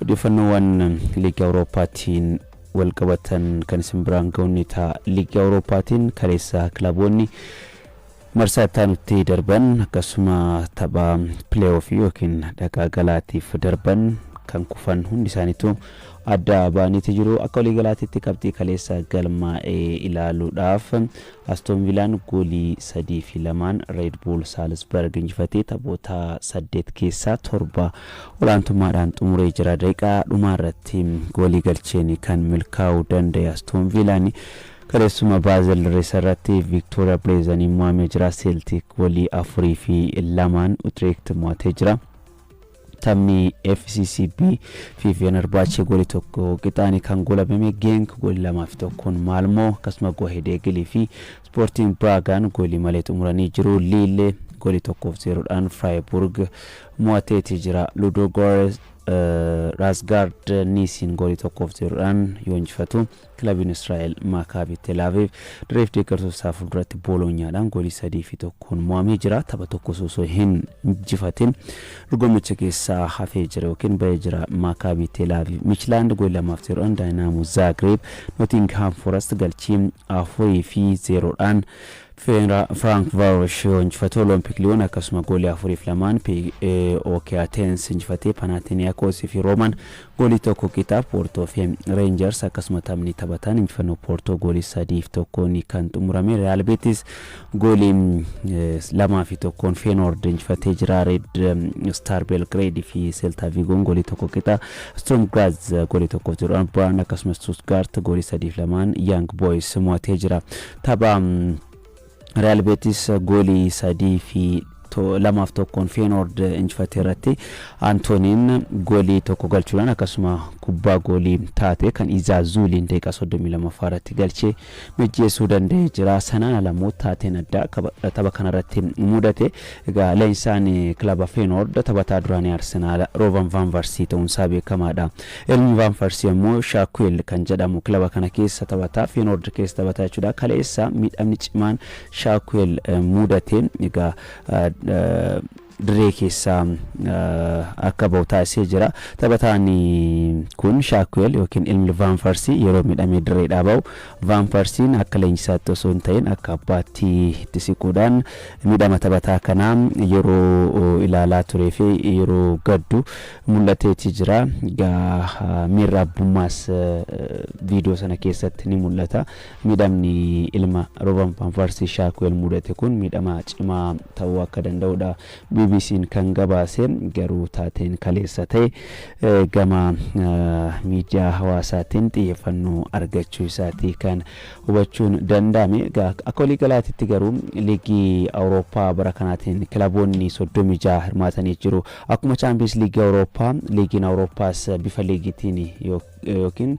Odeeffannoowwan liigii Awurooppaatiin wal qabatan kan isin biraan ga'u ni ta'a. Liigii Awurooppaatiin kaleessa kilaboonni marsaa itti aanutti darban, akkasuma tapha playoffii yookiin dhaqaa galaatiif darban, kan kufan hundi isaaniitu adda ba'aniiti jiru. Akka waliigalaatitti qabxii kaleessa galmaa'ee ilaaluudhaaf, Aston Villaan goolii 3 fi 2n Red Bull Salzburg injifatee taphoota saddeet keessaa torba olaantummaadhaan xumuree jira. Daqiiqaa dhumaa irratti goolii galcheen kan milkaa'uu danda'e Aston Villaan. Kaleessuma Baazil Reesa irratti Viktooriyaa Pileezanii mo'amee jira. Seeltik goolii 4 fi 2n Utrecht mo'atee jira. Taphni FCCB fi Fenerbahce goolii 1 qixaanii kan golabame, Genk goolii 2 fi 1n Maalmoo, akkasuma Go Ahead Eagles fi Sporting Bragaan goolii malee xumuranii jiru. Lille goolii 1f 0dhaan Freiburg mo'ateeti jira. Ludogorets Razgrad Niisiin goolii 1f 0dhaan yoo injifatu, kilabiin Israa'el Maakaabii Tel Aviv direef deeggartoota isaa fuulduratti Booloonyaadhaan goolii 3 fi 1n mo'amee jira. Tapha tokko osoo hin injifatin dorgommicha keessaa hafee jira yookiin bahee jira Maakaabii Tel Aviv. Michilaand goolii 2f 0dhaan Daayinaamo Zaagreeb, Nootingham Forest galchii 4 fi 0dhaan Ferencvaros yoo injifatu, Olympic Lyon akkasuma goolii 4f 2n PAOK Athens injifatee, Panathinaikos fi Rooman goolii 1 qixa, Poortoo fi Rangers akkasuma taphni taphatan injifannoo Poortoo goolii 3f 1n kan xumurame. Real Betis goolii 2 fi 1n Feyenoord injifatee jira. Red Star Belgrade fi Celta Vigoon goolii 1 qixa, Sturm Graz goolii 1f 0dhaan Brann, akkasumas Stuttgart goolii 3f 2n Young Boys mo'atee jira. Tapha Real Betis goolii 3 fi 2f 1n Feyenoord injifatee irratti Antooniin goolii tokko galchuudhaan, akkasuma kubbaa goolii taate kan Izaazuuliin daqiiqaa 32ffaa irratti galchee mijjeessuu danda'ee jira. Sanaan alammoo taateen addaa tapha kanarratti mudate. Egaa leenjisaan kilaba Feyenoord taphataa duraanii Arsenaal Rooban Van Varsii ta'uunsaa beekamaadha. Ilmi Van Varsii immoo Shaakuel kan jedhamu kilaba kana keessa taphataa, Feyenoord keessa taphataa jechuudha. Kaleessa miidhamni cimaan Shaakuel mudate egaa dirree keessaa akka bahu taasisee jira. Taphataan kun Shaakuel yookiin ilmi Van Farsii yeroo miidhamee dirreedhaa bahu, Van Farsiin akka leenjisaatti osoo hin ta'in akka abbaatti itti siquudhaan miidhama taphataa kanaa yeroo ilaalaa turee fi yeroo gaddu mul'ateeti jira. Egaa miirra abbummaas viidiyoo sana keessatti ni mul'ata. Miidhamni ilma Rooban Van Farsii Shaakuel mudate kun miidhama cimaa ta'uu akka danda'udha BBC'n kan gabaase. Garuu taateen kaleessa ta'e gama miidiyaa hawaasaatiin xiyyeeffannoo argachuu isaatii kan hubachuun danda'ame. Akka waliigalaatitti garuu liigii Awurooppaa bara kanaatiin kilaboonni 36 hirmaatanii jiru. Akkuma Chaampiyoons Liigii Awurooppaa, liigiin Awurooppaas bifa liigiitiin yookiin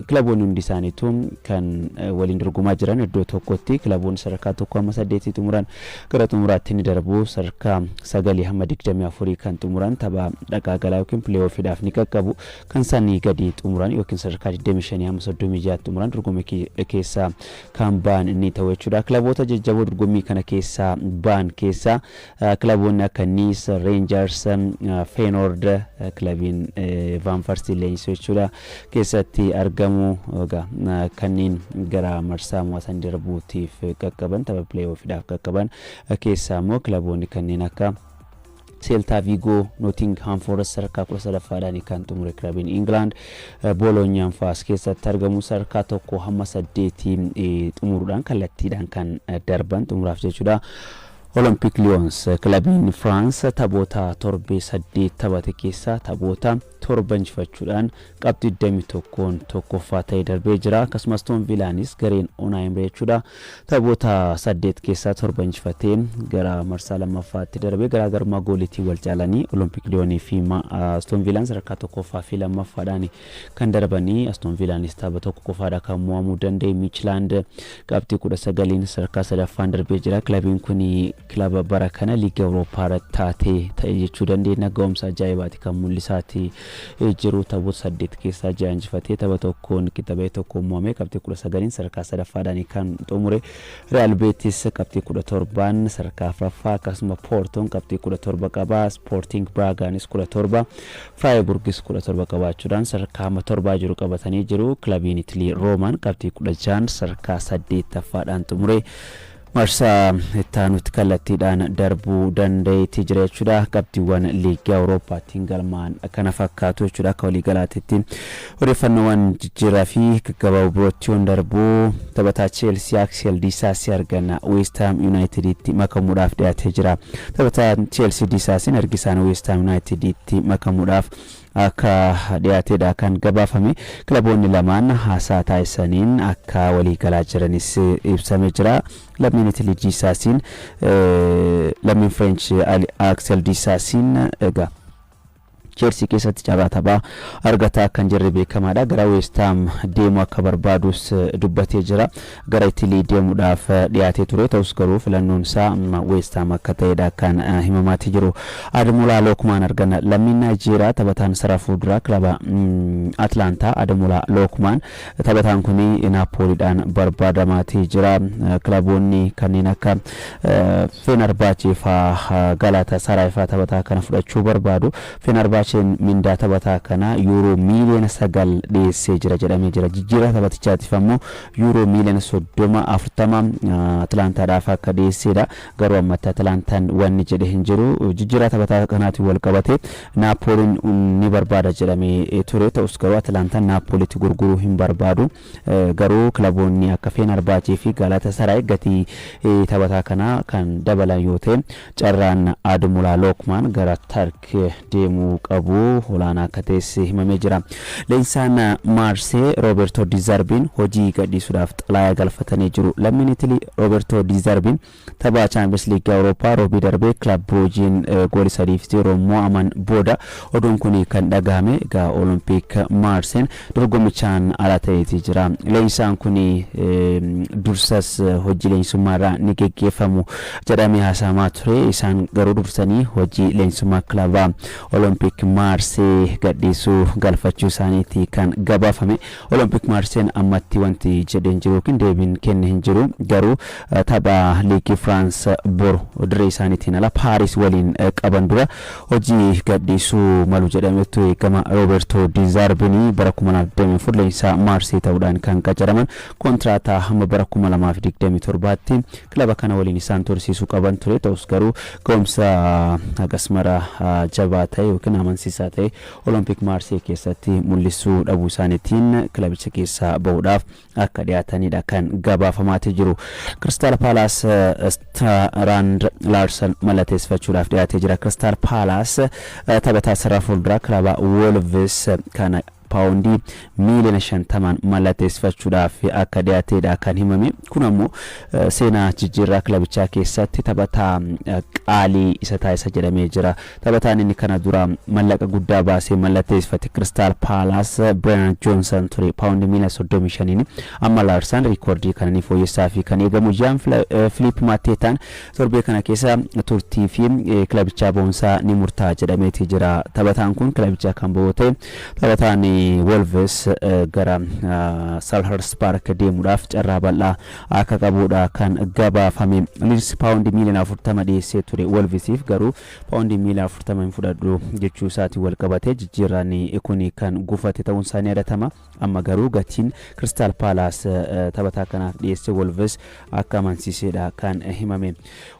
kilaboonni hundi isaaniitu kan waliin dorgomaa jiran iddoo tokkotti, kilaboonni sadarkaa tokko hamma saddeetii xumuran gara xumuraatti ni darbu. Sadarkaa sagalii hamma 24 kan xumuran tapha dhaqaa galaa yookiin playoffiidhaaf ni qaqqabu. Kan sanii gadi xumuran yookiin sadarkaa 25 hamma 36 xumuran dorgommii keessaa kan ba'an ni ta'u jechuudha. Kilaboota jajjaboo dorgommii kana keessaa ba'an keessaa kilaboonni akka Nice, Rangers, Feyenoord, kilabiin Van Farsii leenjisuu jechuudha, keessatti argamu. Egaa kanneen gara marsaa mo'atan darbuutiif qaqqaban, tapha playoffiidhaaf qaqqaban keessaa immoo kilaboonni kanneen akka Seeltaa Viigoo, Nootingham Forest sadarkaa 13ffaadhaan kan xumure kilabiin England Booloonyaan faas keessatti argamu. Sadarkaa tokko hamma saddeetii xumuruudhaan kallattiidhaan kan darban xumuraaf jechuudha. Olympic Lyons, kilabiin Firaans, taphoota torbee saddeet taphate keessaa taphoota torba injifachuudhaan qabxii 21n tokkoffaa ta'ee darbee jira. Akkasumas Aston Villaanis, gareen Unai Emery jechuudha, taphoota saddeet keessaa torba injifatee gara marsaa lammaffaatti darbee, garaagarummaa gooliitiin wal caalanii Olympic Lyonii fi Aston Villaan sadarkaa tokkoffaa fi lammaffaadhaan kan darbanii. Aston Villaanis tapha tokko qofaadha kan mo'amuu danda'e. Michilaand qabxii 19n sadarkaa sadaffaan darbee jira. Kilabiin kun Kilaba bara kana Liiga Awurooppaa irratti taatee ta'e jechuu dandeenya. Ga'umsa ajaa'ibaati kan mul'isaati jiru. Taphoota saddeet keessaa ja'a injifatee, tapha tokkoon qixa bahee, tokkoon mo'amee, qabxii 19n sadarkaa sadaffaadhaan kan xumure. Real Betis qabxii 17n sadarkaa afuraffaa, akkasuma Poortoon qabxii 17 qaba. Sporting Braagaanis 17, Firaayiburgis 17 qabaachuudhaan sadarkaa hamma torbaa jiru qabatanii jiru. Kilabiin Itilii Roomaan qabxii 16n sadarkaa saddeettaffaadhaan xumure. Marsaa ittaanutti kallattiidhaan darbuu danda'eetii jira jechuudha. Qabxiiwwan Liigii Awurooppaatiin galmaan kana fakkaatu jechuudha. Akka waliigalaatitti odeeffannoowwan jijjiirraa fi gaggabaaboo birootti yoon darbuu, taphataa Cheelsii Aksel Diisaasii arganna. West Ham Yuunaayiteditti makamuudhaaf dhiyaatee jira. Taphataa Cheelsii Diisaasiin ergisaan West Ham Yuunaayiteditti makamuudhaaf akka dhiyaateedha kan gabaafame. Kilaboonni lamaan haasaa taasisaniin akka waliigalaa jiranis ibsamee jira. Lammiin Itilii Diisaasiin, lammiin French Aksel Diisaasiin egaa Cheelsii keessatti carraa taphaa argataa kan jirre beekamaadha. Gara West Ham deemuu akka barbaadus dubbatee jira. Gara Itilii deemuudhaaf dhiyaatee ture, ta'us garuu filannoon isaa amma West Ham akka ta'edha kan himamaatii jiru. Ademolaa Lookmaan arganna. Lammiin Naayijeeriyaa taphataan sarara fuulduraa kilaba Atlaantaa Ademolaa Lookmaan, taphataan kun Naapooliidhaan barbaadamaatii jira. Kilaboonni kanneen akka Feenarbaachee faa, Galaata Saraay faa taphataa kana fudhachuu barbaadu. Feenarbaacheen mindaa taphataa kana yuuroo miiliyoona 9 dhiyeessee jira jedhamee jira. Jijjiirraa taphatichaatiif ammoo yuuroo miiliyoona 30, 40 Atlaantaadhaaf akka dhiyeessedha. Garuu ammatti Atlaantaan wanni jedhe hin jiru. Jijjiirraa taphataa kanaatiin wal qabate Naapooliin ni barbaada jedhamee ture. Ta'us garuu Atlaantaan Naapoolitti gurguruu hin barbaadu. Garuu kilaboonni akka Feenarbaachee fi Galaata Saraay gatii taphataa kanaa kan dabalan yoo ta'e, carraan Ademolaa Lookmaan gara Tark deemuu qabu olaanaa akka ta'es himamee jira. Leensaan Maarsee Rooberto Dizarbiin hojii gadhiisuudhaaf xalayaa galfatanii jiru. Lammiin Itilii Rooberto Dizarbiin tapha Chaampiyoons Liigii Awurooppaa roobii darbee Kilab Broojiin goolii 3-0 mo'aman booda oduun kun kan dhagahame. Egaa Olompik Maarseen dorgommichaan ala ta'eeti jira. Leensaan kun dursas hojii leenjisummaarraa ni geggeeffamu jedhamee haasamaa ture. Isaan garuu dursanii hojii leenjisummaa kilaba Olompik Maarsee gadhiisuu galfachuu isaaniiti kan gabaafame. Olompik Maarseen ammatti wanti jedheen jiru yookiin deebiin kenne hin jiru. Garuu tapha Liigii Firaans boru dirree isaaniitiin ala Paaris waliin qaban dura hojii gadhiisuu malu jedhametu eegama. Rooberto Dizarbinii bara 2024 leenjisaa Maarsee ta'uudhaan kan qacaraman, kontiraataa hamma bara 2027tti kilaba kana waliin isaan tursiisuu qaban ture. Ta'us garuu ga'umsa akkasumara jabaa ta'e yookiin amansiisaa ta'e Olompik Maarsee keessatti mul'isuu dhabuu isaaniitiin kilabicha keessaa bahuudhaaf akka dhiyaatanidha kan gabaafamaatii jiru. Kiristaal Paalaas Strand Laarsan mallatteessifachuudhaaf dhiyaatee jira. Kiristaal Paalaas taphataa sarara fuulduraa kilaba Wolves kana paawundii miiliyoona 50n mallatteessifachuudhaaf akka dhiyaateedha kan himame. Kun ammoo seenaa jijjiirraa kilabichaa keessatti taphataa qaalii isa taasisa jedhamee jira. Taphataan inni kana dura mallaqa guddaa baasee mallatteessifate Kiristaal Paalaas Brennan Johnson ture, paawundii miiliyoona 35n. Amma Laarsaan riikoordii kana ni fooyyessaa fi kan eegamu. Jaan Filiip Maateetaan torbee kana keessa turtii fi kilabichaa boonsaa ni murtaa'a jedhameeti jira. Taphataan kun kilabichaa kan bahu ta'e, taphataan Wolves gara Selhurst Park deemuudhaaf carraa bal'aa akka qabudha kan gabaafame. Leeds paawundii miiliyoona 40 dhiyeessee ture Wolvesiif, garuu paawundii miiliyoona 40 hin fudhadhu jechuu isaatiin wal qabatee jijjiirraan kun kan gufate ta'uun isaa ni yaadatama. Amma garuu gatiin Kiristaal Paalaas taphataa kanaaf dhiyeesse Wolves akka amansiisedha kan himame.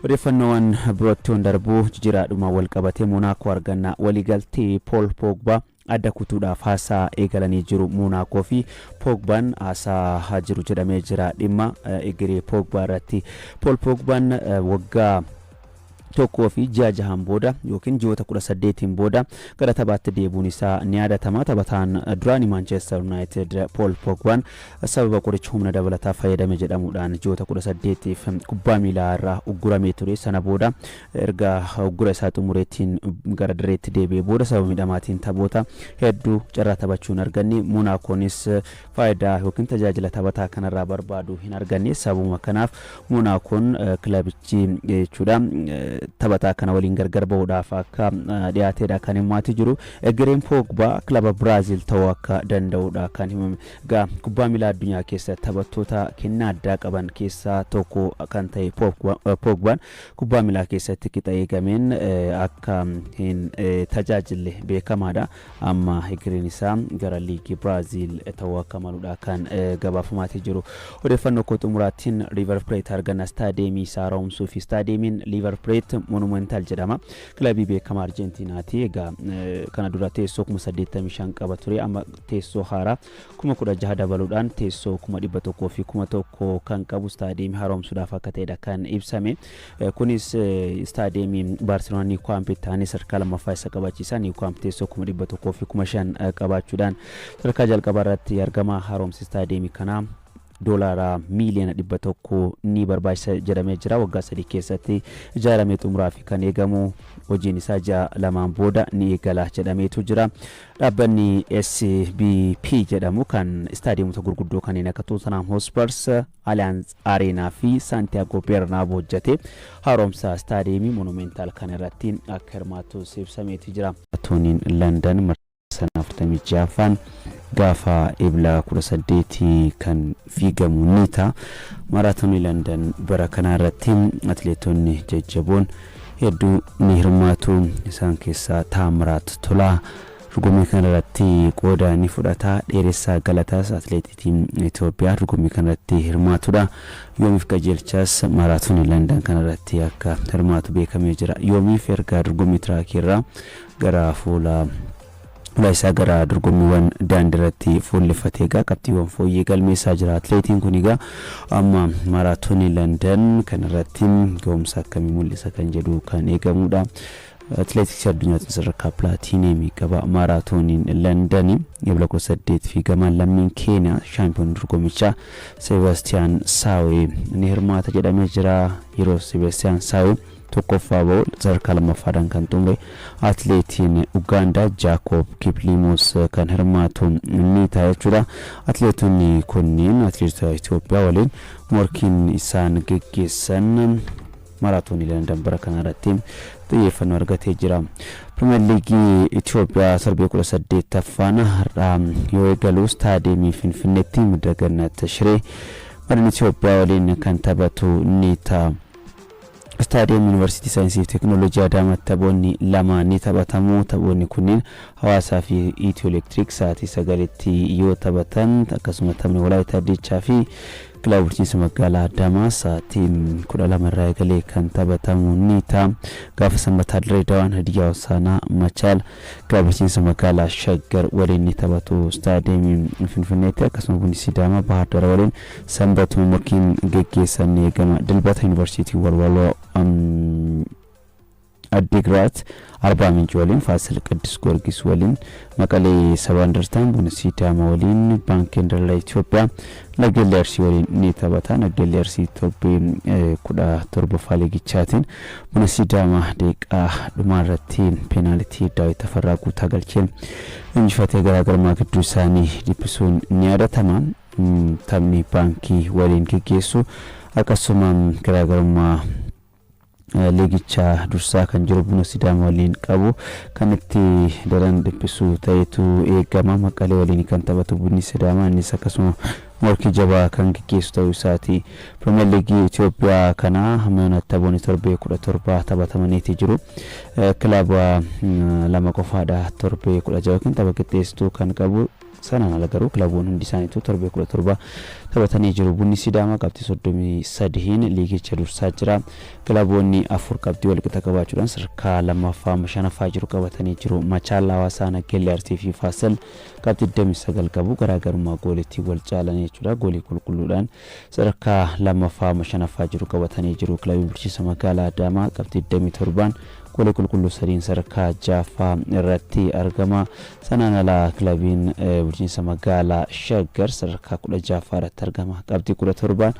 Odeeffannoowwan birootti yoon darbuu, jijjiirraadhuma wal qabatee Moonaakoo arganna. Waliigaltee Pool Pogba adda kutuudhaaf haasaa eegalanii jiru. Moonaakoo fi Pogbaan haasaa jiru jedhamee jira dhimma egeree Pogba irratti. Pool Pogbaan waggaa Tokkoo fi ji'a jahan booda yookiin ji'oota 18n booda gara taphaatti deebuun isaa ni yaadatama. Taphataan duraanii Maanchestar Yuunaayitid Pool Pogbaan sababa qoricha humna dabalataa fayyadame jedhamuudhaan ji'oota 18f kubbaa miilaa irraa ugguramee ture. Sana booda erga uggura isaa xumureettiin gara direetti deebi'ee booda sababa miidhamaatiin taphoota hedduu carraa taphachuu hin arganne. Monaakoonis faayidaa yookiin tajaajila taphataa kanarraa barbaadu hin arganne. Sababuma kanaaf Monaakoon, kilabichi jechuudha, taphataa kana waliin gargar bahuudhaaf akka dhiyaateedha kan himaati jiru. Egereen Poogbaa kilaba Biraazil ta'uu akka danda'udha kan himame. Egaa kubbaa miilaa addunyaa keessa taphattoota kennaa addaa qaban keessaa tokko kan ta'e Poogbaan kubbaa miilaa keessatti qixa eegameen akka hin tajaajille beekamaadha. Amma egereen isaa gara liigii Biraazil ta'uu akka maludha kan gabaafamaatii jiru. Odeeffannoo koo xumuraattiin Riiver Pileet arganna istaadeemii isaa haaromsuu fi istaadeemiin Riiver Pileet Monumental jedhama. Kilabii beekamaa Arjentiinaati. Egaa kana dura teessoo 85,000 qaba ture, amma teessoo haaraa 16,000 dabaluudhaan teessoo 101,000 kan qabu istaadeemii haaromsuudhaaf akka ta'edha kan ibsame. Kunis istaadeemii Baarseloonaa Niiw Kaamp ta'anii sadarkaa lammaffaa isa qabachiisa. Niiw Kaamp teessoo 105,000 qabaachuudhaan sadarkaa jalqabaa irratti argama. Haaromsi istaadeemii kanaa doolaara miiliyoona 100 ni barbaachisa jedhamee jira. Waggaa 3 keessatti ijaaramee xumuraa fi kan eegamu hojiin isaa ji'a 2n booda ni eegala jedhameetu jira. Dhaabbanni SBP jedhamu kan istaadiyeemota gurguddoo kanneen akka Tottenham Hotspurs, Allianz Arena fi Santiago Bernabeu hojjete haaromsa istaadiyeemii Monumental kan irratti akka hirmaatu ibsameeti jira. Tooniin London marsaa 46ffaan gaafa Ebla 18 kan fiigamu ni ta'a. Maaraatoonii London bara kanaa irratti atileetonni jajjaboon hedduu ni hirmaatu. Isaan keessaa Taamiraat Tolaa dorgommii kana irratti qooda ni fudhata. Dheeressaa Galataas atileetii Itoophiyaa dorgommii kana irratti hirmaatudha. Yoomiif Qajeelchaas maaraatoonii London kana irratti akka hirmaatu beekamee jira. Yoomiif erga dorgommii tiraakii irraa gara fuula fuula isaa gara dorgommiiwwan daandii irratti fuulleffatee egaa qabxiiwwan fooyyee galmeessaa jira. Atileetiin kun egaa amma maaraatoonii London kan irratti ga'umsa akkamii mul'isa kan jedhu kan eegamudha. Atileetiksii addunyaatiin sadarkaa pilaatineemii qaba. Maaraatooniin London Ebla 18 fiigamaan lammiin Keeniyaa shaampiyoon dorgommichaa Sebaastiyaan Saawee ni hirmaata jedhamee jira. Yeroo Sebaastiyaan Saawee tokkoffaa ba'u sadarkaa lammaffaadhaan kan xumure atileetiin Ugaandaa Jaakob Kiplimoos kan hirmaatu ni ta'a jechuudha. Atileetonni kunneen atileetota Itoophiyaa waliin morkiin isaan geggeessan maaraatoonii London bara kana irratti xiyyeeffannoo argatee jira. Pirimeer Liigii Itoophiyaa torbee 18ffaan har'a yoo eegalu istaadiyeemii Finfinneetti Miidhagannat Shiree Madina Itoophiyaa waliin kan taphatu ni ta'a. Istaadiyeem Yuunivarsiitii Saayinsii fi Teekinooloojii Adaamaatti taphoonni lama ni taphatamu. Taphoonni kunneen Hawaasaa fi Itiyoo Elektiriik sa'aatii 9tti yoo taphatan, akkasuma taphni Walaayitaa Diichaa fi kilaba bulchiinsa magaalaa Adaamaa sa'aatii 12 irraa eegalee kan taphatamu ni ta'a. Gaafa Sanbataa Dirree Dawaan Hadiyyaa Hosaanaa Machaal kilaba bulchiinsa magaalaa Shaggar waliin ni taphatu istaadiyeemii Finfinneetti. Akkasuma Bunni Sidaamaa Baahar Dar waliin Sanbatuma morkiin geggeessan ni eegama. Dilbata Yuunivarsiitii Walwaloo Addigraat Arbaa Minci waliin, Faasil Qiddus Goorgis waliin, Maqalee Saba Indartaan Buna Sidaama waliin, Baankiin Daldala Itoophiyaa Naggeellee Arsii waliin ni taphata. Naggeellee Arsii torbee 17ffaa liigichaatiin Buna Sidaamaa daqiiqaa dhumaa irratti peenaalitii Daawit Tafarraa Guutaa galcheen injifatee garaagarummaa gidduu isaanii dhiphisuun ni yaadatama. Taphni baankii waliin geggeessu akkasuma garaagarummaa liigichaa dursaa kan jiru Buna Sidaama waliin qabu kan itti daran dhiphisu ta'etu eegama. Maqalee waliin kan taphatu Bunni Sidaamaa innis akkasuma morkii jabaa kan geggeessu ta'uu isaati. Pirimeer Liigii Itoophiyaa kana hamma yoonaatti taphoonni torbee 17 taphatamaniiti jiru. Kilaba lama qofaadha torbee 16 yookiin tapha qixxeessituu kan qabu. Sanaan ala garuu kilaboonni hundi isaaniitu torbee 17 taphatanii jiru. Bunni Sidaamaa qabxii 33n liigicha dursaa jira. Kilaboonni afur qabxii walqixa qabaachuudhaan sadarkaa lammaffaa amma shanaffaa jiru qabatanii jiru. Machaal, Hawaasaa, Naggeellee Arsii fi Faasal qabxii 29 qabu. Garaagarummaa gooliitti wal caalan jechuudha. Goolii qulqulluudhaan sadarkaa lammaffaa amma shanaffaa jiru qabatanii jiru. Kilabiin bulchiinsa magaalaa Adaamaa qabxii 27n goolii qulqulluu sadiin sadarkaa ja'affaa irratti argama. Sanaan ala kilabiin bulchiinsa magaalaa Shaggar sadarkaa 16ffaa irratti argama. Qabxii 17n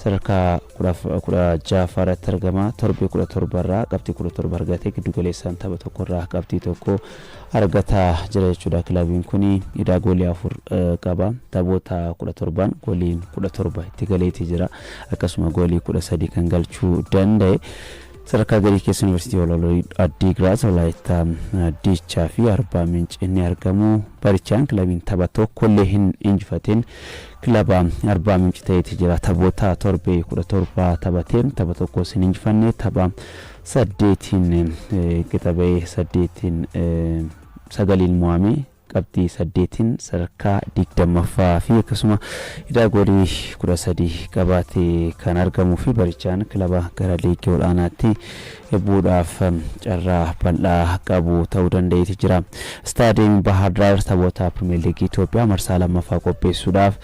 sadarkaa 16ffaa irratti argama. Torbee 17 irraa qabxii 17 argatee giddu galeessaan tapha tokko irraa qabxii tokko argataa jira jechuudha. Kilabiin kun idaa goolii afur qaba. Taphoota 17n gooliin 17 itti galeetii jira. Akkasuma goolii 13 kan galchuu danda'e. Sadarkaa gadii keessa Yuunivarsiitii Walwaloo Addiigiraat, Walaayittaa Diichaa fi Arbaa Minci ni argamu. Barichaan kilabiin tapha tokkollee hin injifatin kilaba Arbaa Minci ta'eeti jira. Taphoota torbee 17 taphateen tapha tokkos hin injifanne, tapha saddeetiin qixa ba'ee, saddeetiin sagaliin mo'ame, qabxii saddeetiin sadarkaa 20ffaa fi akkasuma idaa goolii 13 qabaatee kan argamuu fi barichaan kilaba gara liigii ol'aanaatti bu'uudhaaf carraa bal'aa qabu ta'uu danda'eeti jira. Istaadiyeemiin Baahar Daar taphoota Pirimeer Liigii Itoophiyaa marsaa lammaffaa qopheessuudhaaf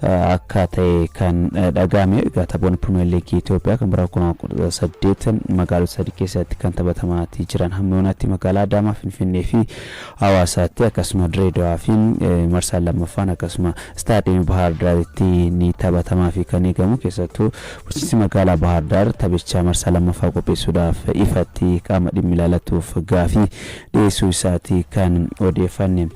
akka ta'e kan dhaga'ame. Egaa taphoonni Pirimeer Liigii Itoophiyaa kan bara 2018 magaalota sadii keessatti kan taphatamaatii jiran hamma yoonaatti magaalaa Adaamaa, Finfinnee fi Hawaasaatti, akkasuma Direedawaa fi marsaan lammaffaan akkasuma istaadiyeemii Bahaar Daaritti ni taphatamaa fi kan eegamu. Keessattuu bulchiinsi magaalaa Bahaar Daar taphicha marsaa lammaffaa qopheessuudhaaf ifatti qaama dhimmi ilaallatuuf gaafii dhiyeessuu isaati kan odeeffanne.